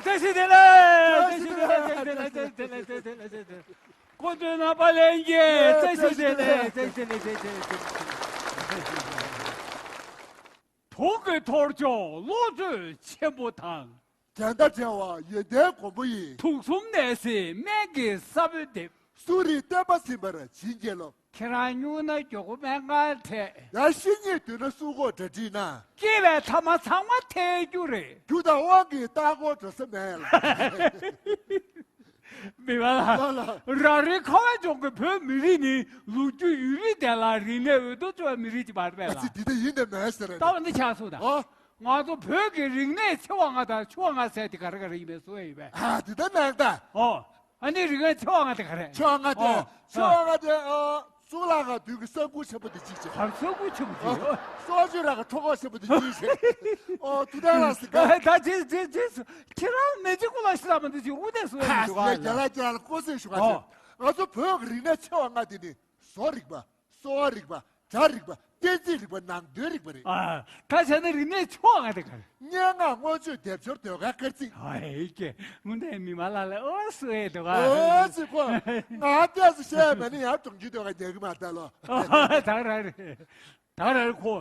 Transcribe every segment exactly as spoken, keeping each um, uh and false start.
བཀྲ་ཤིས་བདེ་ལེགས། བཀྲ་ཤིས་བདེ་ལེགས། བཀྲ་ཤིས་བདེ་ལེགས། བཀྲ་ཤིས་བདེ་ལེགས། སྐུ་མདུན་རྣམ་པ་ལྷན་རྒྱས་བཀྲ་ཤིས་བདེ་ལེགས། བཀྲ་ཤིས་བདེ་ལེགས། བཀྲ་ཤིས་བདེ་ལེགས། དུག་གི་ཐོར་ཅོག་བློ་གྲོས་ཆེན་པོ་དང་། འགྲན་ཟླ་བྲལ་བ་ཡོན་ཏན་མགོན་པོ་ཡིས། དུག་གསུམ་ནད་སེལ་སྨན་གྱི་ས་བོན་འདེབས། གསོ་རིག་བསྟན་པ་ཟིན་པར་བྱིན་གྱིས་རློབས། ཁྱེད་རང་སྨྱུང་ན་མགྱོགས་པོ་སྨན་ཁང་འཕྲད། ཡང་གཤིས་རྙེད་དུས་ན་སྲུང་འཁོར་གྲ་སྒྲིག་གནང་། སྐྱེ་བའི་ཐ་མ་ཚང་མ་ཐལ་རྒྱུ་རེད། རྒྱུ་དང་དབང་གིས་ལྟག་སྐོར་འགྲོ་ས་མེད་ལ། མི་མ་ལ། ལ་ལ། རང་རེའི་ཁ་བ་ལྗོངས་ཀྱི་བོད་མི་རིགས་ནི་ལོ་རྒྱུས་ཡུན་རིང་ལྡན་ལ་རིག་གནས་འོད་སྟོང་འཕྲོ་བའི་མི་རིགས་ཅིག་མ་རེད་པས་ལ། ཨ་ཙི་འདི་ད་ཡིན་དེ་མེད་ཟེར་རེད། ལྟ་བ་འདི་ཆགས་སོང་ད། ཨོ། ང་ཚོ་བོད་ཀྱི་རིག་གནས་ཆེ་བ་ལྔ་དང་ཆུང་བ་ལྔ་ཟེར་དེ་ག་རེ་ག་རེ་ཡིན་པའི་བཟོ་ཡ་ཡིན་པས། ཨ་འདི་ད་མེད་ད། ཨོ། ཨ་ནི་རིག་གནས་ཆེ་བ་ལྔ་དེ་ག་རེ། ཆེ་བ་ལྔ་དེ། ཨོ། ཆེ་བ་ལྔ་དེ་ཨོ། གཙུག་ལག་ཁང་དུས་ཀྱི་ས་འགུལ་ཆེན་པོ་དེ་གཅིག་བྱས། གར་ས་འགུལ་ཆེན་པོ་གཅིག་ཨོ། སོག་ཆུ་ར་ག་ཁྲོ་ཁོག་ཆེན་པོ་དེ་གཅིག་བྱས། ཨོ་ཐུགས་དམ་ལ་སི་ཀ་ད་རྗེས་རྗེས་རྗེས་སུ་ཁྱེད་རང་མེ་ལྕེ་ཀོ་ལ་ཤི་ལ་མ་འདི་ཅིག་དབུ་ནས་སོ་ཡ་མི་འདུག་ག་རྒྱ་ལ་རྒྱ་ལ་ཀོ་སེ་ཞུ་ག་ཨོ། ང་ཚོ་བོད་ཀྱི་རིག་གནས་ཆེ་བ་ལྔ་དེ་ནི་བཟོ་རིག་པ། གསོ་བ་རིག་པ། སྒྲ་རིག་པ། གཏན་ཚིགས་རིག་པ། ནང་དོན་རིག་པ་རེད། ཨ། ད་བྱས་ན་རིག་གནས་ཆུང་བ་དེ་ག་རེད། སྙན་ངག་མངོན་བརྗོད། སྡེབ་སྦྱོར། ཟློས་གར། སྐར་རྩིས། ཨ་ཧེ་ཀྱེ། དངོས་གནས་མི་མ་ལ་ལ་ཨོ་སུ་ཨེ་འདུག་ཨ། ཨོ་ཙི་ཁོ། ང་ལྟས་སུ་བཤད་མ་ནི་ཡང་གྲོང་ཁྱེར་སྡོད་ག་ཉལ་གི་མ་ད་ལོ། ད་ར་རེད། ད་ར་རེད་ཁོ།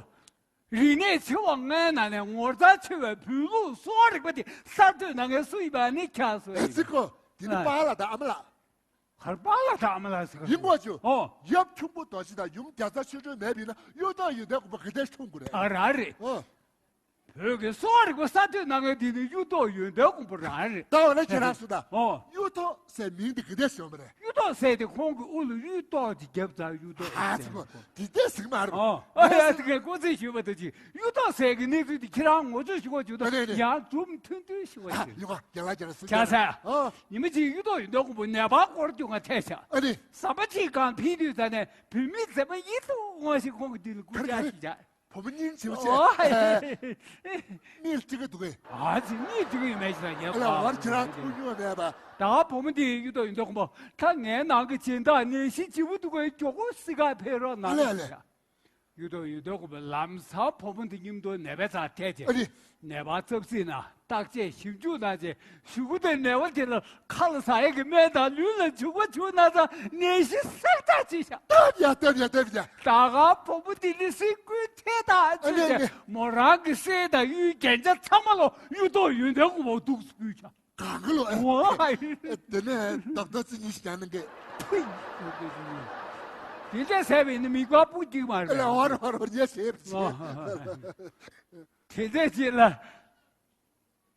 རིག་གནས་ཆེ་བ་ལྔའི་ནང་ནས་ངོ་མཚར་ཆེ་བའི་བོད་ལུགས་གསོ་བ་རིག་པ་དེ་གསར་གཏོད་གནང་མཁན་སུ་ཡིན་པ་ནི་ཁྱག་སོ་ཨེ་ཨེ་ཙི་ཁོ། དེ་ནི་ཨ། པཱ་ལགས་དང་ཨ་མ་ལགས། ཧར་པཱ་ལགས་དང་ཨ་མ་ལགས་ཟེར་ག་ཡིན་དགོས་ཆུ། ཨོ། ཡབ་ཁྱུང་པོ་རྡོ་རྗེ་དང་ཡུམ་རྒྱ་ཚ་ཆོས་སྒྲོན་མེད་པ་ཡིན་ན་གཡུ་ཐོག་ཡོན་ཏན་མགོན་པོ་ག་དེ་འཁྲུངས་དགོས་རེད། ཨ་ར་རེད། ཨོ། བོད་ཀྱི་གསོ་བ་རིག་པ་གསར་གཏོད་གནང་མཁན་འདི་ནི་གཡུ་ཐོག་ཡོན་ཏན་མགོན་པོ་རང་རེད། ད་འོ་ན་ཁྱེད་རང་སུ་ད། ཨོ། གཡུ་ཐོག་ཟེར་མིང་འདི་ག་དེ་བྱུང་བ་རེད། གཡུ་ཐོག་ཟེར་དེ་ཁོང་གི་དབུ་ལ་གཡུ་ཐོག་ཅིག་བརྒྱབ་ཙང་གཡུ་ཐོག་ཨ་ཟེར་ཙི་གོ། འདི་ལྟས་ཟིག་མ་རེད། ཨོ། ཨ་ཡ་དེ་གའི་ཀོ་ཚེ་ཞུས་པ་ད་ཅི་གཡུ་ཐོག་ཟེར་གི་གནས་ཚུལ་འདི་ཁྱེད་རང་ངོ་སྤྲོད་ཞུ་གོ་བཅུག་ད། ཨ་ནི་ནི། ཡང་སྒྲུང་ཐུང་ཐུང་ཞུ་གོ་ཨ་ཞུ། ཡོ་ག་རྒྱ་ལ་རྒྱ་ལ་སུ་ཁྱ་ས། ཨོ། ཉི་མ་གཅིག་གཡུ་ཐོག་ཡོན་ཏན་མགོན་པོ་ནད་པ་སྐོར་རྒྱུག་ང་ཐལ་ཤག་ཨ་ནི། ཟམ་པ་གཅིག་སྒང་ཕིང་དུས་ད་ནས་བུད་མེད་མཛེས་མ་ཡིད་དུ་འོང་ཞིག་ཁོང་གི་འདི་ལ་སྐུ་ཆ་ཞིག་བྱ། བུ་མོ་སྙིང་རྗེ་པོ་བྱས། ཨོ་ཧེ། མིག་ལ་སྤྲིན་ཀ་འདུག་གས། ཨ་ཙི་མིག་སྤྲིན་ཀ་ཡོད་མེད་ཞིག་ལ་ཉལ་ཨ་ལ་བར་ཁྱེད་རང་ཐུག་མྱོང་མེད་པ། ད་བུ་མོ་འདི་གཡུ་ཐོག་ཡོན་ཏན་མགོན་པོ་ད་ངའི་ནང་གི་སྦྱིན་བདག་ནད་གཞི་ལྗིད་པོ་འདུག་གས། མགྱོགས་པོ་སི་ཀ་ཕེབས་རོགས་གནང་ཨ་ལེ་ཨ་ལེ། ཡོད་དོ་ཡོད་དོ་གོ་བ་ལམ་སང་བུ་མོ་འདི་མཉམ་དུ་ནད་པའི་རྩར་ཐད་ཅེ། ཨ་ནི། ནད་པ་ཚབ་སྲིད་ན་བརྟག་དཔྱད་ཞིབ་འཇུག་གནང་ཅེ་གཞུག་གུ་དེ་ནད་པ་དེ་ལ་ཁ་ལ་ཟ་ཡས་ཀྱི་སྨན་དང་ལུས་ལ་བྱུག་པ་བྱུག་ན་ཙང་ནད་གཞི་སེལ་ཐག་ཆོད་ཤག་སྟབས་ཡ་སྟབས་ཡ་སྟབས་ཡ། ད་ག་བུ་མོ་འདི་ནི་སེམས་འགུལ་ཐེབས་ཐག་ཆོད་ཨ་ནི་ཅེ་ཨ་ནི། མོ་རང་གི་སྲས་དང་གཡུའི་རྒྱན་ཆ་ཚང་མ་ལོ་ཡོད་དོ་ཡོད་དོ་གོ་བ་འདུག་སྤུས་ཆག་གང་གི་ལོ་ཨེ། ཝའི། དེ་ནས་རྡོག་རྡོག་རྩི་གཉིས་ཤིག་ཀྱང་གནང་གི། ཕུའི། དེ་འདྲ་ཟེར་བས་ནི་མིག་པ་སྤུ་གཅིག་མ་རེད། ཨ་ལ་བར་བར་བར་ཉལ་ཞེས་པ་བྱས། དེ་འདྲ་ཅིག་ལ།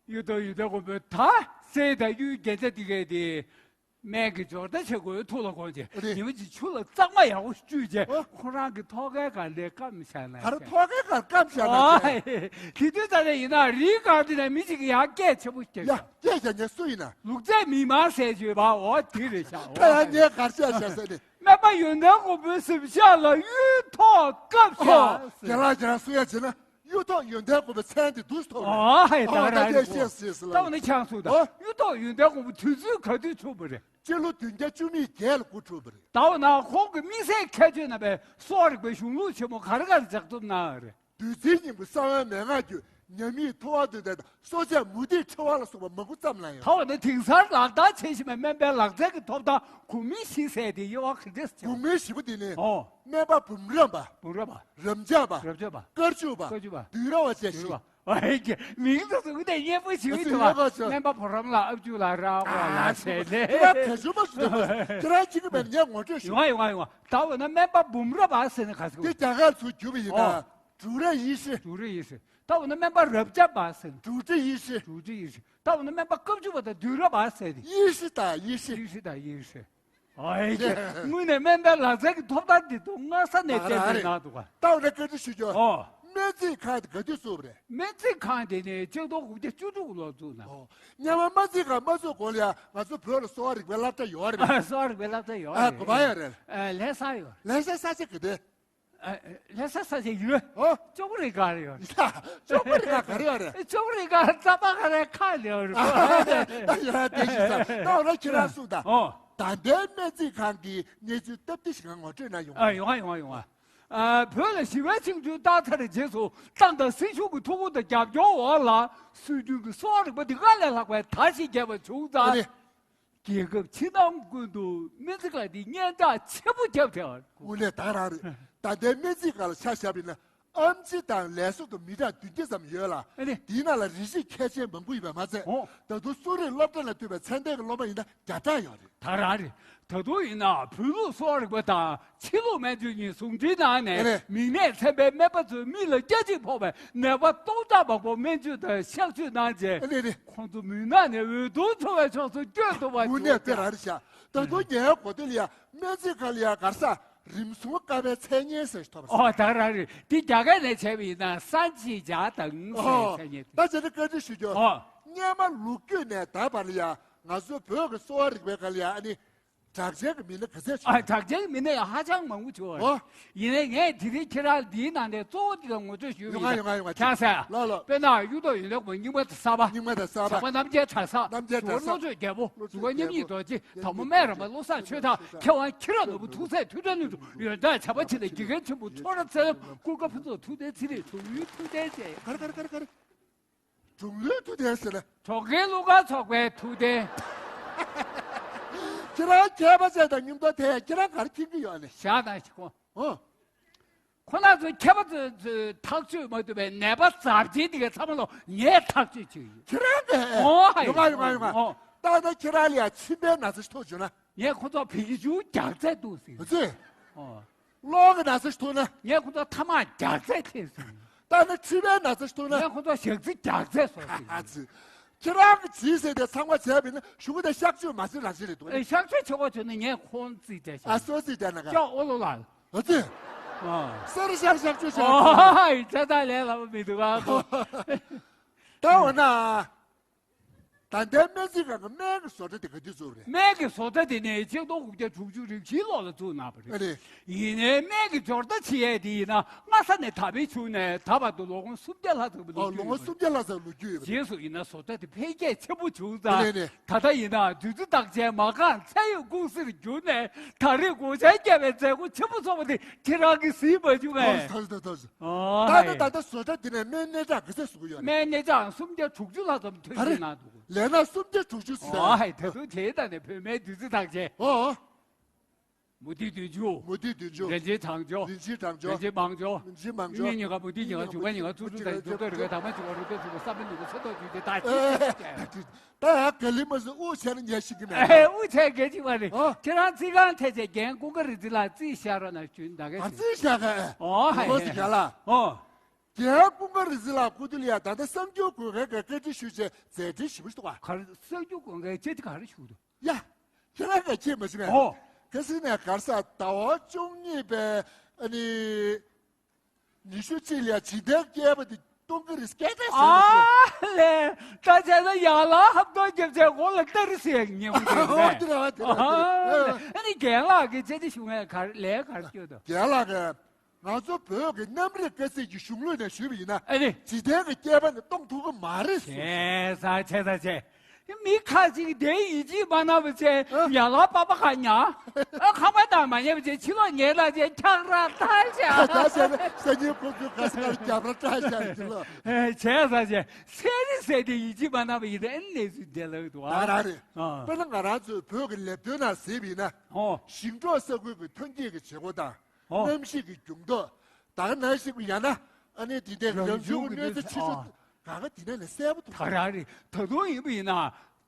ཡོད་དོ་ཡོད་དོ་གོ་བོ་ད་སྲས་དང་གཡུའི་རྒྱན་ཆ་དེ་གས་དེ། སྨན་གྱི་སྦྱོར་རྟ་བྱེད་དགོས་ཐུགས་ལ་དགོངས་ཅེས་རེད། ཉི་མ་གཅིག་ཆུ་ལ་གཙང་མ་ཡག་པོ་བཅུས་རྗེས་ཨོ། ཁོ་རང་གི་ཐོག་ཁའི་སྒང་ལ་སྐམ་བཞག་ན་ག་རེ་ཐོག་ཁའི་སྒང་སྐམ་བཞག་ན་ཨ་ཧེ། དེ་དུས་ད་ལྟ་ཡིན་ན་རིའི་སྒང་དེ་ནས་མི་གཅིག་གིས་ཡར་སྐད་ཆེན་པོ་བརྒྱབ་ཡ་ཤག་སྐད་བརྒྱབ་ཉེ་སུ་ཡིན་ན། ལུག་རྫས་མི་མང་ཟེར་བརྗོད་པ་འོ་དེ་རེད་ཤག་ད་ཡང་ངས་གར་བཤད་བཤད་ས་ནི། སྨན་པ་ཡོན་ཏན་མགོན་པོའི་གཟིམ་ཤག་ལ་གཡུ་ཐོག་བཀབ་ཤག་ཨོ། རྒན་ལགས་རྒན་ལགས་སུ་ཡ་བྱས་ན། གཡུ་ཐོག་ཡོན་ཏན་མགོན་པོའི་མཚན་དེ་འདུག་ཐོག་ཨ་ཧེ་ད་ཨོ་ར་ད་རེད་ཤེས་ཤེས་ཤེས་ལ། ད་འོ་ན་ཆང་སུ་ད་ཨོ། གཡུ་ཐོག་ཡོན་ཏན་མགོན་པོ་དུས་ཚོད་ག་དུས་འཁྲུངས་པ་རེད། སྤྱི་ལོ་བདུན་བརྒྱ་བཅུ་མེད་བརྒྱད་ལ་སྐུ་འཁྲུངས་པ་རེད། ད་འོ་ན་ཁོང་གི་དམིགས་བསལ་ཁྱད་ཆོས་རྣམ་པའི་གསོ་བ་རིག་པའི་གཞུང་ལུགས་ཆེན་མོ་ག་རེ་ག་རེ་ལྗགས་རྩོམ་གནང་བ་རེད། བདུད་རྩིའི་སྙིང་པོ་གསང་བའི་མན་ངག་རྒྱུད། ཉ་མིག་ཐོ་བ་འདུས་ཏེ་གསོ་དཔྱད་མུ་ཏིག་ཕྲེང་བ་ལ་སོགས་པ་མང་པོ་བརྩམས་གནང་ཡོད། ད་འོ་ན་དེང་སང་ལག་བསྟར་བྱེད་བཞིན་པའི་སྨན་པའི་ལག་རྩལ་གྱི་ཐོབ་ཐང་གོང་མའི་གཞི་ཟེར་དེ་དབྱེ་བ་ག་འདྲས་བྱ། གོང་མའི་བཞི་པོ་དེ་ནི། ཨོ། སྨན་པ་འབུམ་རམས་པ། འབུམ་རམས་པ། རབ་འབྱམས་པ། རབ་འབྱམས་པ། དཀར་ཕྱུག་པ། དཀར་ཕྱུག་པ། དུས་ར་བ་བཅས་བཞི། དུས་ར་བ། ཨ་ཧེ་ཀྱེ་མིང་དུ་ཟུག་ནས་སྙན་པོ་ཞིག་ཨ་ཡོད་ཙི་འདུག་བ། ཡོད་པ་ཚོ། སྨན་པ་བུ་རམས་ལ་ཨབ་ཅུ་ལ་ར་ཝ་ལ་ཨ་ཟེར་ནས། ཁྱེད་རང་ག་ཞུ་མ་ཞུ་འདུག་ཁྱེད་རང་གཅིག་གི་མེད་ངས་ངོ་སྤྲོད་ཞུ། ཡོང་ང་ཡོང་ང་ཡོང་ང་། ད་འོ་ན་སྨན་པ་འབུམ་རམས་པ་ཟེར་ནས་ག་ཟེར་དགོས། དེ་རྒྱ་གར་ཚུར་བསྒྱུར་བ་ཡིན་ན། ཨོ། ཀྲུའུ་རེན་ཡེ་ཤེས། ཀྲུའུ་རེན་ཡེ་ཤེས། ད་འོ་ན་སྨན་པ་རབ་འབྱམས་པ་ཟེར་ནས། ཀྲུའུ་ཀྲི་ཡེ་ཤེས། ཀྲུའུ་ཀྲི་ཡེ་ཤེས། ད་འོ་ན་སྨན་པ་དཀར་ཕྱུག་པ་དང་དུས་ར་བ་ཟེར་ཏེ། ཡེ་ཤེས་དང་ཡེ་ཤེས། ཡེ་ཤེས་དང་ཡེ་ཤེས། ཨ་ཡེ་ཀྱེ། དངོས་གནས་སྨན་པའི་ལག་རྩལ་གྱི་ཐོབ་ཐང་འདི་དུ་སྔ་ས་ནས་བསྟན་ནས་གནང་འདུག་ག་ད་འོ་ན་བཀའ་འདྲི་ཞུ་རྒྱུ། ཨོ། སྨན་རྩིས་ཁང་དེ་ག་དུས་བཙུགས་པ་རེད། སྨན་རྩིས་ཁང་དེ་ནི་ཆིག་སྟོང་དགུ་བརྒྱ་བཅུ་དྲུག་ལོར་བཙུགས་གནང་། ཨོ། སྔོན་མ་སྨན་རྩིས་ཁང་མ་བཙུགས་གོང་ལ་ཡ་ང་ཚོ་བོད་ལ་གསོ་བ་རིག་པའི་སློབ་གྲྭ་ཡོད་རེད། ཨ་གསོ་བ་རིག་པའི་སློབ་གྲྭ་ཡོད་ཨ་རེད། གོ་བ་ཡོད་རེད། ཨ་ལྷ་ས་ཡོད་རེད། ལྷ་སའི་ས་ཆ་ག་དུས། ཨ་ལྷ་ས་ས་ཆ་ཡོད། ཨོ། ཅོག་རི་སྒང་ལ་ཡོད་རེད། ཅོག་རི་སྒང་ག་རེ་ཡོད་རེད། ཅོག་རི་སྒང་རྩམ་པ་ག་རེ་ཁ་ལ་ཡོད་རེད། ཨ་ཡ་དེ་ཞིག་ས་ད་འོ་ན་ཁྱེད་རང་གསུངས་དང་། ཨོ། ད་ལྟའི་སྨན་རྩིས་ཁང་གི་གནས་ཚུལ་སྟབས་བདེ་ཞིག་ང་ངོ་སྤྲོད་གནང་ཡོང་། ཨ་ཡོང་ང་ཡོང་ང་ཡོང་ང་། ཨ། བོད་ལ་ཞི་བའི་ཆིངས་གྲོལ་བཏང་ཚར་རྗེས་སུ་ཏང་དང་སྲིད་གཞུང་གི་ཐུགས་ཁུར་དང་རྒྱབ་སྐྱོར་འོག་ལ་སྲོལ་རྒྱུན་གྱི་གསོ་བ་རིག་པ་འདི་སྔར་ལས་ལྷག་པའི་དར་ཞིང་རྒྱས་པ་བྱུང་ཙང་། ཨ་ནི། རྒྱལ་ཁབ་ཕྱི་ནང་ཀུན་ཏུ་སྨན་རྩིས་ཁང་འདི་སྙན་གྲགས་ཆེན་པོ་བརྒྱབ་བསྡད་པ། དངོས་གནས་ད་རང་རེད། ད་ལྟའི་སྨན་རྩིས་ཁང་ལ་ཆ་བཞག་པ་ཡིན་ན། ཨེམ་ཆི་དང་ལས་ཟུར་དུ་མི་གྲངས་བདུན་བརྒྱ་ཙམ་ཡོད་ལ། ཨ་ནི། དེའི་ནང་ལ་རིགས་རུས་མཁས་ཅན་མང་པོ་ཡོད་པ་མ་ཚད། ཨོ། ད་དུང་གསོ་རིག་སློབ་གྲྭ་ལ་ཐོན་པའི་ཚད་ལྡན་གྱི་སློབ་མ་ཡིན་ན་བརྒྱ་ཕྲག་ཡོད་རེད། ད་རང་རེད། ད་དུང་ཡིན་ན་བོད་ལུགས་གསོ་བ་རིག་པ་དང་ཕྱི་ལུགས་སྨན་བཅོས་གཉིས་ཟུང་འབྲེལ་གནང་ནས། ཨ་ནི། མིག་ནད་ཚན་པའི་སྨན་པ་ཚོས་མི་ལ་སྐྱ་གཅིག་ཕོག་པའི་ནད་པ་སྟོང་ཕྲག་མང་པོ་སྨན་བཅོས་དང་གཤག་བཅོས་གནང་རྗེས། ཨ་ནི་ནི། ཁོང་ཚོ་མུན་ནག་ནས་འོད་སྟོང་འཚོ་བའི་ཕྱོགས་སུ་བསྐྱོད་ཐུབ་པ། དངོས་གནས་དཔེ་རང་རེད་ཤག་ད་དུང་ངའི་གོ་ཐོས་ལ་ཡ་སྨན་རྩིས་ཁང་ལ་ཡ་ག་རེ་ཟ། རིམས་སྲུང་ཀ་བའི་མཚན་སྙན་ཟེར་ཞིག་ཐོབ་པ་ཟེར། ཨོ། ད་རང་རེད། འདི་རྒྱ་སྐད་ནས་བྱས་པ་ཡིན་ན་སན་ཅི་ཇ་དང་ཟེར། ཨོ། མཚན་སྙན། ད་བྱས་ན་བཀའ་འདྲི་ཞུ་རྒྱུ། ཨོ། སྔོན་མ་ལོ་རྒྱུས་ནས་ད་བར་ལ་ཡ་ང་ཚོ་བོད་ཀྱི་གསོ་བ་རིག་པའི་སྒང་ལ་ཡ་ཨ་ནི་གྲགས་ཅན་གྱི་མི་སྣ་ག་ཚད་བྱུང་། ཨ། གྲགས་ཅན་གྱི་མི་སྣ་ཡང་ཧ་ཅང་མང་པོ་བྱུང་བ། ཨོ། ཡིན་ནའི་ངས་དེ་རིང་ཁྱེད་རང་འདིའི་ནང་ནས་གཙོ་བོ་འདི་ལ་ངོ་སྤྲོད་ཞུས་པ་ཡིན་ན། ཡོང་ང་ཡོང་ང་ཡོང་ང་། ཁྱེད་ཟེར། ལགས་ལགས། དཔེར་ན་གཡུ་ཐོག་ཡོན་ཏན་གོང་རྙིང་མ་དང་གསར་པ། རྙིང་མ་དང་གསར་པ། ཇག་པ་རྣམ་རྒྱལ་གྲྭ་ཚང་། རྣམ་རྒྱལ་གྲྭ་ཚང་། ཟུར་པ་བློ་གྲོས་རྒྱལ་པོ། བློ་གྲོས་རྒྱལ་པོ། ཟུར་པ་མཉམ་ཉིད་རྡོ་རྗེ། དར་མོ་སྨན་རམས་པ་བློ་བཟང་ཆོས་གྲགས། མཁས་དབང་ཁྱི་ར་ནོར་བུ། ཐུགས་སྲས་ཐུབ་བསྟན་ལྷུན་གྲུབ། ཡོན་བདག་བྱམས་པ་ཆེ་ལ། དགེ་རྒན་ཆེན་པོ་ཁྲོ་ར་ཚེ་རིང་། ཀུན་དགའ་ཕུན་ཚོགས། ཐུབ་བསྟན་ཚེ་རིང་། དྲུང་ཡིག་ཐུབ་བསྟན་བཅས། ག་རེ་ག་རེ་ག་རེ། དྲུང་ཡིག་ཐུབ་བསྟན་ཟེར་ན། གྲོང་ཁྱེར་གླུ་གར་ཚོགས་པའི་ཐུབ་བསྟན། ཁྱེད་རང་མཁས་པ་ཅན་དང་མཉམ་དུ་དེ་ཁྱེད་རང་ག་རེ་མཁྱེན་གྱི་ཡོད་ནི། བཞག་དང་ཞིག་གོ། ཨོ། ཁོ་རང་ཚོ་མཁས་པ་ཚོས་ཐག་གཅོད་མ་ཐུབ་པའི་ནད་པ་ཚབས་ཆེན་དེ་གའི་ཚང་མ་ལོ་ངས་ཐག་གཅོད་བྱེད་ཀྱི་ཡོད། ཁྱེད་རང་གིས། ཨོ། ཡོང་ང་ཡོང་ང་ཡོང་ང་། ཨོ། ད་ལྟ་ཁྱེད་རང་ལ་ཡ་མཆིན་པའི་ན་ཚ་ཞིག་ཐུག་བྱུང་ན། ངས་ཁོ་ཚོ་བི་ཀི་ཅུ་རྒྱག་རྩལ་འདུག་ཟེར། ཨ་ཙི། ཨོ། གློ་གི་ན་ཚ་ཞིག་ཐུག་ན། ངས་ཁོ་ཚོ་ཐ་མག་རྒྱག་རྩལ་ཐེབས་ཟེར། ད་ནི་མཆིན་པའི་ན་ཚ་ཞིག་ཐུག་ན། ངས་ཁོ་ཚོ་ཞག་རྩི་རྒྱག་རྩལ་སོགས་ཟེར། ཨ་ཙི། ཁྱེད་རང་གི་བྱིས་ཟེར་དེ་ཚང་མ་བྱས་པ་ཡིན་ན་གཞུག་གུ་དེ་གཤག་བཅོས་མ་བྱེད་རང་བྱེད་རེད་འདུག་ཨེ། ཨེ། གཤག་བཅོས་བྱེད་དགོས་བྱུང་ན་ངས་ཁོང་རྩིས་སྤྲད་ཤག་ཨ། སོ་རྩིས་སྤྲད་ན་ག་ཅོག་ཨོ་ལོ་ལགས། ཨ་ཙི། ཨ། སེར་ཤར་གཤག་བཅོས་བྱས། ཨོ། ཨ་ཙི། ད་ལས་སླ་པོ་མི་འདུག་ཨ་ཁོ། ད་འོ་ན། ད་ལྟའི་སྨན་རྩིས་ཁང་གི་སྨན་གྱི་བཟོ་གྲྭ་དེ་ག་དུས་བཙུགས་རེད། སྨན་གྱི་བཟོ་གྲྭ་དེ་ནི་ཆིག་སྟོང་དགུ་བརྒྱ་དྲུག་ཅུ་རེ་བཞིའི་ལོ་ལ་བཙུགས་གནང་བ་རེད། ཨ་རེད། ཡིན་ནའི་སྨན་གྱི་སྦྱོར་རྟ་ཕྱེ་ཡས་དེ་ཡིན་ན་སྔ་ས་ནས་ད་བར་བྱུང་ནས་ད་བར་དུ་ལོ་ངོ་སུམ་བརྒྱ་ལྷག་ཙམ་གྱི་ལོ། ཨོ། རྒྱུས་ལོ་ངོ་ཡོད་སུམ་བརྒྱ་ལྷག་ཙམ་ལོ་རྒྱུས་ཡོད་པ་རེད། རྗེས་སུ་ཡིན་ན་བཟོ་གྲྭ་དེ་འཕེལ་རྒྱས་ཆེན་པོ་བྱུང་ཙང་། ཨ་རེད་རེད། ད་ལྟ་ཡིན་ན་བདུད་རྩི་རྟགས་ཅན་མ་རྐང་ཚད་ཡོད་ཀུང་སིར་གྱུར་ནས་ད་རེས་སྒོ་ཆེན་བརྒྱབ་པའི་མཛད་སྒོ་ཆེན་པོ་ཚོགས་པ་དེ་ཁྱེད་རང་གིས་གཟིགས་མ་བྱུང་ངས། ཐོས་ཐོས་ཐོས་ཐོས། ཨོ། ད་ནི་ཧའི། ད་ལྟ་བཟོ་གྲྭ་འདི་ནས་སྨན་སྣེ་གྲངས་ག་ཚད་བཟོ་གི་ཡོད་རེད། སྨན་སྣེ་གྲངས་སུམ་བརྒྱ་དྲུག་ཅུ་ལྷག་ཙམ་ཐོན་ག་རེ། སྐྱེད་གནང་འདུག་ལས་སྣ་སུམ་བརྒྱ་དྲུག་ཅུ་ཟེར། ཨོ་ཧའི། ད་དུང་དེའི་ནང་ནས་བོད་སྨན་བདུད་རྩི་རྟགས་ཅན། ཨོ། མུ་ཏིག་བདུན་ཅུ། མུ་ཏིག་བདུན་ཅུ། རིན་ཆེན་གྲང་སྦྱོར། རིན་ཆེན་གྲང་སྦྱོར། རིན་ཆེན་མང་སྦྱོར། རིན་ཆེན་མང་སྦྱོར། སྙིང་གཉིས་ཀ་མུ་ཏིག་གཉིས་ཀ། འབྱུང་པ་གཉིས་ཀ། བཙུན་གྲོལ་དང་འཇུག་པའི་རིགས་ཀ། དྭངས་མ་གཅིག་པ་རུ་ཏོག་གཅིག་པ། བསམ་པའི་ནུས་པ། ཚེ་ཐོག་རྒྱུད་སྡེ་དང་། ཨེ། ད་ཡང་ག་ལི་མ་སུ་དབུ་ཆེ་ན་ཉལ་ཤི་གི་མེད། ཨེ། དབུ་ཆེ་གལ་ཆེ་བ་རེད། ཨོ། ཁྱེད་རང་རྩིས་ཁང་ཐེ་ཆེ་རྒན་ཀུན་དགའ་རིག་འཛིན་ལགས་རྩིས་བཞག་རོགས་གནང་ཞུ་ད་ག། ཨ། རྩིས་བཞག་ག། ཨོ་ཧའི། ཨོ་ཟི་ག་ལ། ཨོ། རྒན་ཀུན་དགའ་རིག་འཛིན་ལགས་སྐུ་དུས་ལ་ཡ་ད་ལྟ་གསར་འགྱུར་དགོན་ཁའི་བཀའ་དྲིན་ཞུ་ཆེད་མཛད་འཕྲིན་ཞུ་མི་ཞུ་ད་ག། ག་རེ། གསར་འགྱུར་དགོན་ཁའི་བཀའ་དྲིན་ག་རེ་ཞུ་འདུག་ཡ། ཁྱེད་རང་ག་ཁྱེད་མ་ཤེས་མེད། ཨོ། ཁ་སང་ནས་ག་རེ་ཟ། ཟླ་བ་བཅུ་གཉིས་པའི་ཨ་ནི་ཉི་ཤུ་གཅིག་ལ་ཡ་འཇིག་རྟེན་བསྐལ་པ་འདི་སྟོང་གི་རེད། སྐད་གྲགས་ཟེར་བ་ཞིག་ཨ་ལས། ད་བྱས་ན་ཡར་ལ་ཧབ་ཐོབ་རྒྱབ་བྱས་འོག་ལ་སྟ་རི་ཟེར་ཉན་གི་འདུག་ཨོ་དེ་རེད་བ། དེ་རེད་བ། དེ་རེད། ཨ་ནི་རྒན་ལགས་ཀྱིས་བཅད་དེ་ཞུ་ངས་ག་རེ་ལས་ག་རེ་སྐྱོ་དོ། རྒན་ལགས་ཀྱིས། ང་ཚོ་བོད་ཀྱི་གནམ་རིག་དཀའ་ཚེགས་ཀྱི་གཞུང་ལུགས་ནས་ཞུས་པ་ཡིན་ན། ཨ་ནི། འཇིག་རྟེན་གྱི་བསྐལ་པ་ནི་སྟོང་ཐུབ་ཀྱི་མ་རེད་ཟེར། བྱས་ཙང་བྱས་ཙང་བྱས། མི་ཁ་ཅིག་དེ་ཡིད་ཆེས་མ་གནང་བ་བྱས། ཨ། ཡར་ལ་པགས་པ་ག་ཉར། ཨ། ཁང་པ་ནང་མ་ཉར་བ་བྱས། ཕྱི་ལོགས་ཉལ་ད་བྱས། འཁྱག་ར་ད་བྱས། ད་བྱས་ན་སང་ཉིན་ཁོ་ཚོས་ག་ས་ག་ལ་རྒྱབ་ར་ད་བྱས་ཕྱི་ལོགས། བྱས་ཙང་བྱས། ཚན་རིག་ཟེར་དེ་ཡིད་ཆེས་མ་གནང་བ་ཡིན་ན་ཨ་ནི་གནས་ཚུལ་འདི་ལ་འདུག་ཨ། ད་རང་རེད། ཨ། དཔེར་ན་ང་རང་ཚོའི་བོད་ཀྱི་ལས་དོན་ནང་གཟིགས་པ་ཡིན་ན། ཨོ། ཞིང་འབྲོག་ས་ཁུལ་གྱི་ཐོན་སྐྱེད་ཀྱི་བྱེད་སྒོ་དང་། ཨོ། གནམ་གཤིས་ཀྱི་འགྱུར་ལྡོག་ད་ག་ནང་བཞིན་ཡང་ན་ཨ་ནི་དེ་འདྲའི་རང་བྱུང་གི་གནོད་འཚེ་ཆེ་ཤོས། ཨོ། ག་ག་དེ་ནས་ནས་གསལ་པོ་འདུག་ད་རང་རེད། ད་དུང་ཡིན་པ་ཡིན་ན་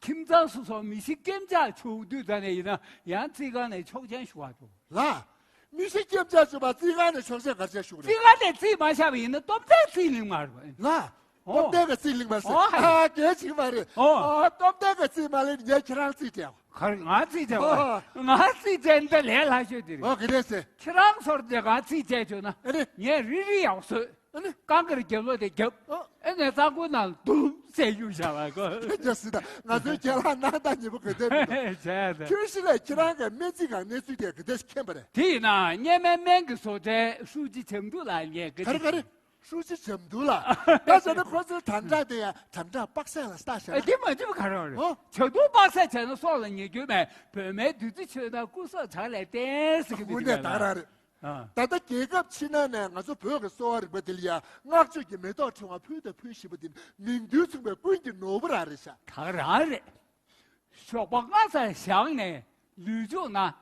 ཁྱིམ་ཚང་སོ་སོ་མི་ཤི་རྐྱེན་ཆག་བྱུང་དུས་ད་ནས་ཡིན་ན་ཡང་རྩིས་ཁང་ནས་ཆོག་མཆན་ཞུ་བ་འདུག་ལགས། མི་ཤི་རྐྱེན་ཆག་བྱུང་བ་རྩིས་ཁང་ནས་ཆོག་མཆན་ག་རེ་བྱས་ཞུ་གི་རེད། རྩིས་ཁང་ནས་རྩིས་མ་བཞག་པ་ཡིན་ན་སྟོབས་ལྡན་རྩིས་གླེང་མ་རེད་པ། ལགས། སྟོབས་ལྡན་གྱི་རྩིས་གླེང་མ་ཟེར། ཨོ། ཨ། གལ་ཆེ་གི་མ་རེད། ཨོ། ཨོ། སྟོབས་ལྡན་གྱི་རྩིས་མ་གླེང་ངས་ཁྱེད་རང་རྩིས་སྤྲད། ག་རེ་ང་རྩིས་སྤྲད་པ། ཨོ། ང་རྩིས་སྤྲད་འདི་ལས་སླ་ཤོས་དེ་རེད། ཨོ། ག་རེ་ཟེར། ཁྱེད་རང་ཚོར་དེ་ང་རྩིས་སྤྲད་བྱུང་ན། ཨ་ནི། ངས་རི་རི་ཡག་བཟོས། ཨ་ནི། རྐང་དཀར་རྒྱབ་ལོག་དེ་རྒྱབ། ཨོ། ཨེ་ནས་གཙང་པོའི་ནང་ལ་དུམ་བསད་གཡུག་བཞག་པ་གོ། དེ་རྒྱབ་སྲིད་ད་ང་ཚོའི་རྒན་ལགས་སྣང་དག་ཉེ་པོ་ག་དེ་མི་འདུག་བྱས་ད། ཁྱོད་ཤི་ལས་ཁྱེད་རང་གི་སྨན་རྩིས་ཁང་གནས་ཚུལ་དེ་ག་དེ་མཁྱེན་པ་རེད། དེ་ཡིན་ན་སྔོན་མའི་སྨན་གྱི་བཟོ་གྲྭའི་ཧྲུའུ་ཅི་བྱམས་འབྲུག་ལགས་ངས་བཀའ་ག་རེ་ག་རེ། ཧྲུའུ་ཅི་བྱམས་འབྲུག་ལགས། ད་བྱས་ན་ཁོ་ཚོའི་དམ་དྲག་དེ་ཡང་དམ་དྲག་དཔག་ཚད་ལ་ལྟ་བྱས་ན། ཨ། དེ་མ་འཇིགས་པ་ག་རེ་རེད། ཨོ། བྱ་དུང་དཔག་ཚད་བྱས་ན་སྲོག་ལ་ཉེ་རྒྱུ་མེད། བོད་སྨན་བདུད་རྩི་མཆོད་ན་སྐུ་སྲོག་བྲག་ལས་བརྟན་ཟེར་གི་འདུག་དངོས་གནས་ད་ག་རང་རེད། ཨ། ད་ལྟ་རྒྱལ་ཁབ་ཕྱི་ནང་ནས་ང་ཚོ་བོད་ཀྱི་གསོ་བ་རིག་པ་འདི་ལ་ཡ་བསྔགས་བརྗོད་ཀྱི་མེ་ཏོག་ཕྲེང་བ་ཕུལ་དང་ཕུལ་བཞིན་པ་འདི་མིང་རྡུལ་མཚུངས་པའི་ཀུན་གྱི་ནོར་བུ་རང་རེད་ཤག་ད་ག་རང་རེད། ཞོགས་པ་སྔ་ཙམ་བཞག་ནས་ལུས་སྦྱོང་ན།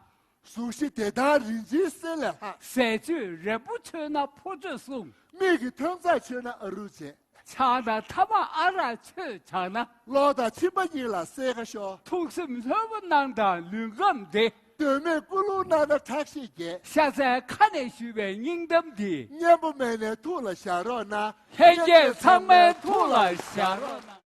གཟུགས་གཞི་བདེ་ཐང་རིན་ཆེན་གསེར་ལས་ལྷག་ཟས་སྤྱོད་རེག་པོ་མཆོད་ན་ཕོ་ཚོད་གསུམ། མིག་གི་ཐོན་རྩ་མཆོད་ན་ཨ་རུ་བྱེད། ཆང་དང་ཐ་མག་ཨ་རག་མཆོད་བྱས་ན། གློ་དང་མཆིན་པ་གཉིས་ལ་སེར་ཁ་ཤོར། ཐུགས་སེམས་ལྷོད་པོ་གནང་དང་ལུས་ཁམས་བདེ། དོན་མེད་ཀུ་ལུ་གནང་ན་ཁྲག་ཤེད་རྒྱས། ཤ་ཚའི་ཁ་ནས་ཞུས་པའི་སྙིང་གཏམ་འདི། གཉེན་པོ་མེད་ནའི་ཐུགས་ལ་བཞག་རོགས་གནང་། ལྷན་རྒྱས་ཚང་མའི་ཐུགས་ལ་བཞག་རོགས་གནང་།